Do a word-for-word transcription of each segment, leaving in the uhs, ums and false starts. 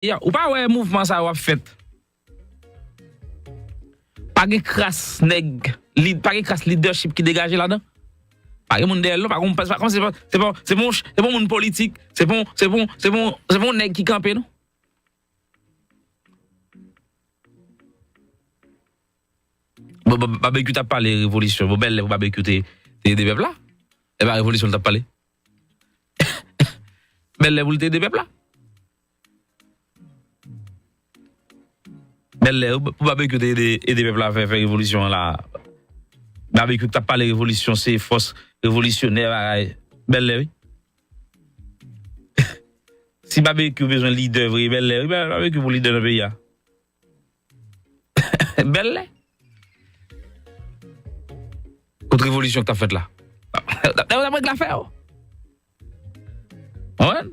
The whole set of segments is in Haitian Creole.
Ya, ou pa wè mouvman sa yo ap fèt? Pa gen kras nèg, lid, pa gen kras lidèchip ki degaje ladan. Pa gen moun dèyè l, non, pa gen, pa, pa, se pa, se pa, se pa, se pa yon moun politik, se pa, se pa, se pa, se pa yon nèg ki kanpe, non. Bon, bon, Babekyou t ap pale revolisyon. Bon, bèl lè pou Babekyou te, te ede pèp la. E pa revolisyon l t ap pale. Bèl lè pou l te ede pèp la. Bèl lè pou Babekyou te ede, ede pèp la fè, fè revolisyon an la. Babekyou t ap pale revolisyon, se fòs revolisyonè, bagay. Bèl lè, wi. Si Babekyou bezwen lidè vre, bèl lè, wi, Babekyou pou lidè nan peyi a. Bèl lè. Kot revolisyon k t ap fèt la? Dapre, dapre k la fè yo. Konprann?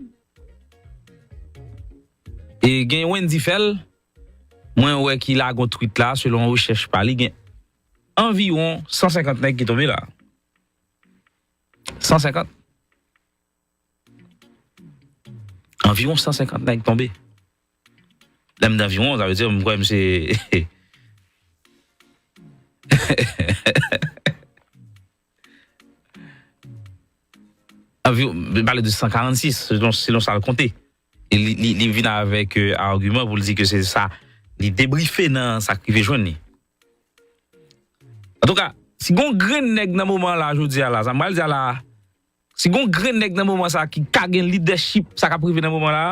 E gen Wendy Fèl, mwen wè ki lage yon tweet la, selon rechèch pa li, gen anviwon san senkant nèg ki tonbe la. San senkant. Anviwon san senkant nèg tonbe. Lè m di anviwon, sa vle di, m kwè m se anviwon, m pale de san karannsis, selon, selon sa l konte. E li, li, li vin avèk, euh, agiman pou l di ke se sa, li debrife nan sa k rive jwenn li. Antouka, si gon grenn nèg nan moman la, jodi a la, sa m pral di a la, si gon grenn nèg nan moman sa ki ka gen lidèchip, sa k ap rive nan moman la,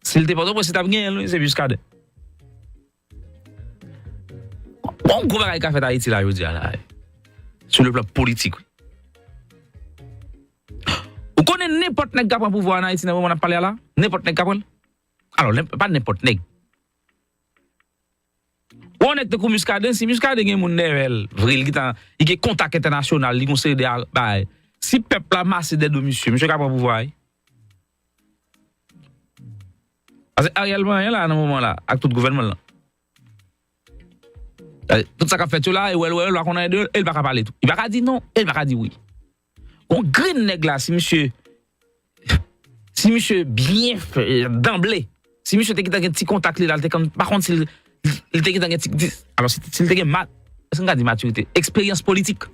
si l te Pòtoprens, li t ap genyen l, wi, se Muscadin. Bon, gwo bagay ka fèt Ayiti la, jodi a la, sou le plan politik, wi. Ou konnen nenpòt nèg ka pran pouvwa an Ayiti nan moman n ap pale a la? Nenpòt nèg ka pran l? Alò, nen-, pa nenpòt nèg. Ou yon nèg tankou Muscadin, si Muscadin gen moun dèyè l, vre, li gentan, li gen kontak entènasyonal, li gon seri de a-, bagay. Si pèp la mase dèyè do misye, misye ka pran pouvwa a, wi. Paske Ariel pa anyen la nan moman la, ak tout gouvènman l lan. Tout sa k ap fèt yo la, e wè l, wè l, pa konn anyen de yo, e l pa ka pale tou. Li pa ka di non, e l pa ka di wi. Gon grenn nèg la, si misye, si misye byen fè, danble, si misye te gentan gen ti kontak li la, li te konn, pa konn si l, li te gentan gen ti, di, alò, si, si l te gen mat-, èske n ka di matirite? Eksperyans politik.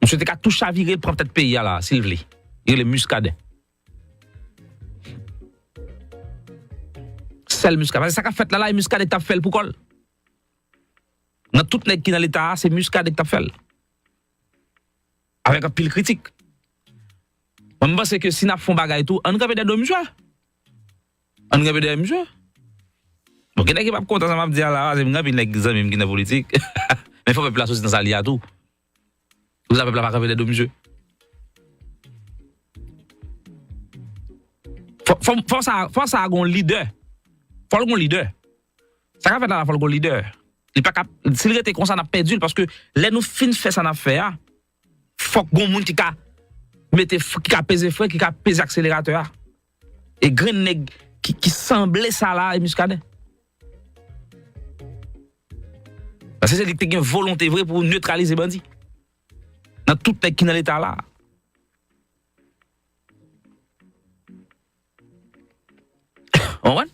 Misye te ka tou chavire, pran tèt peyi a la, si l vle. Li rele Muscadin. Sèl Muscadin. Paske sa k ap fèt la, la, e Muscadin k t ap fè l pou kò l. Nan tout nèg ki nan Leta a, se Muscadin k t ap fè l. Avèk anpil kritik. Mwen, m panse ke si n ap fè yon bagay tou, ann kanpe dèyè do misye. Ann kanpe dèyè misye. Bon, gen nèg ki p ap kontan sa m ap di a la, paske m gen anpil nèg zanmi m ki nan politik. Men fò pèp la soti nan sa li a tou. Pou sa pèp la pa kanpe dèyè do misye. Fò, fò, fò sa, fò sa gon lidè. Fò l gon lidè. Sa k ap fèt la, la, fò l gon lidè. Li pa ka, si l rete konsa, n ap pèdi l, paske lè nou fin fè sa n ap fè a, fòk gon moun ki ka mete, ki ka peze fren, ki ka peze akseleratè a. E grenn nèg ki, ki sanble sa la, e Muscadin. Paske se li ki te gen volonte vre pou netralize bandi. Nan tout nèg ki nan Leta la. Ou konprann?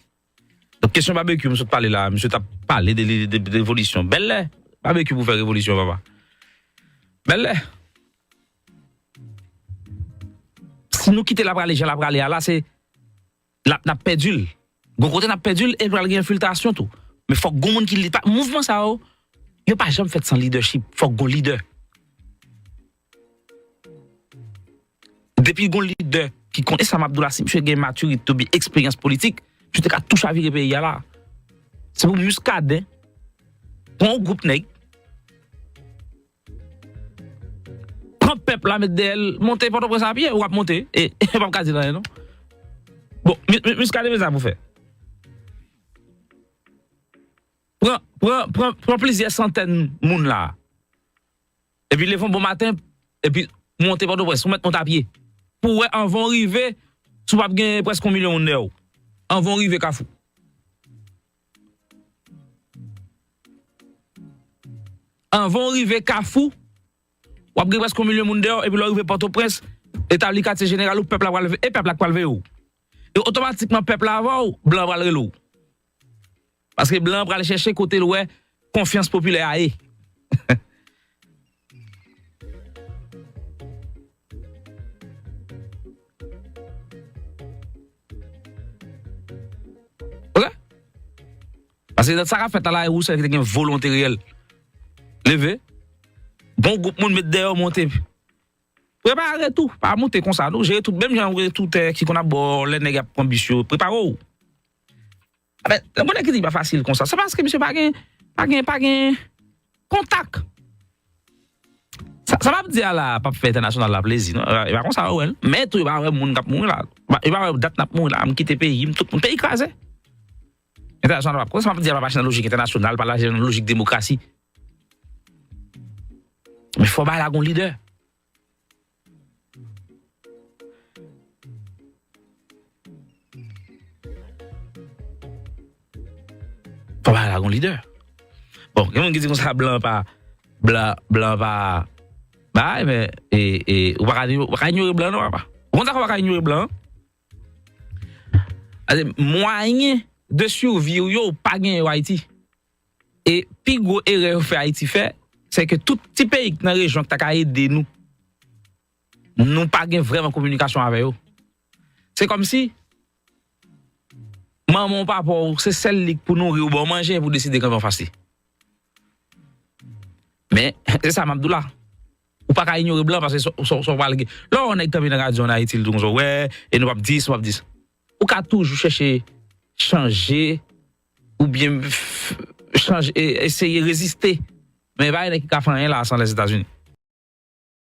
Donk, kesyon Babekyou, m sot pale la, misye t ap pale de, de, de, de revolisyon. Bèl lè Babekyou pou fè revolisyon, papa. Bèl lè. Si nou kite l ap prale jan l ap prale a la, se l ap, n ap pèdi l. Gon kote n ap pèdi l e pral gen enfiltrasyon tou. Men fòk gon moun ki li pa, mouvman sa yo, yo pa janm fèt san lidèchip. Fòk gon lidè. Depi gon lidè ki konn, e sa m ap di w la, si misye gen matirite oubyen eksperyans politik, misye te ka tou chavire peyi a la. Se pou Muscadin pran yon gwoup nèg, pran pèp la, met dèyè l, monte Pòtoprens a pye, w ap monte, e, e p ap ka di l anyen, non. Bon, Mi-, Mi-, Muscadin, men sa pou fè. Pran, pran, pran, pran plizyè santèn moun la. Epi leve yon bon maten, epi monte Pòtoprens, ou mèt monte a pye. Pou w wè anvan w rive, si w p ap gen prèske yon milyon moun dèyè w. Anvan w rive Kafou. Anvan w rive Kafou, w ap gen prèske yon milyon moun dèyè w, epi lè w rive Pòtoprens, etabli katye jeneral ou, pèp la pral ve-, e pèp la k pral veye w. E otomatikman pèp la avè w, blan pral rele w. Paske blan pral chèche kote l wè konfyans popilè a ye. Ok? Paske sa k ap fèt la, la, e Roussel ki te gen volonte reyèl. Leve. Bon gwoup moun met dèyè w monte. Prepare tou. Pa monte konsa, non. Jere tout. Menm jan ou gen tout, eh, ki konn ap bò lè nèg ap pran bis yo. Prepare w. Aben, lè konnen ki di pa fasil konsa. Se paske misye pa gen, pa gen, pa gen kontak. Sa, sa m ap di a la, p ap fè entènasyonal la plezi, non. E pa konsa yo wè l. Men tou, yo pa wè moun k ap mouri la. Yo pa wè dat n ap mouri la. M kite peyi m, tout moun. Peyi kraze. Entènasyonal pa p konsa. Sa m ap di a pa mache nan lojik entènasyonal, pa mache nan lojik demokrasi. Men fò bagay la gon lidè. Fò bagay la gon lidè. Bon, gen moun ki di konsa blan pa, blan, blan pa, bay, men, e, e, ou pa ka, ou pa ka inyore blan, non, papa. Ou konn sa k ou pa ka inyore blan? Mwayen de survie w yo, ou pa gen yo Ayiti. E pi gwo erè yo fè Ayiti fè, se ke tout ti peyi ki nan rejyon ki ta ka ede nou, nou pa gen vrèman kominikasyon avè yo. Se kòmsi manman w, papa w, se sèl li k pou nouri w, ba w manje, pou deside kanpe anfas li. Men, se sa m ap di w la. Ou pa ka inyore blan paske sa, sa, sa w pral gen. Lè w wè yon nèg kanpe nan radyo ann Ayiti, li di konsa, wè, e nou p ap dis, nou p ap dis. Ou ka toujou chèche chanje, oubyen f-, chanje, e, eseye reziste. Men pa gen nèg ki ka fè anyen la san Lèzetazini.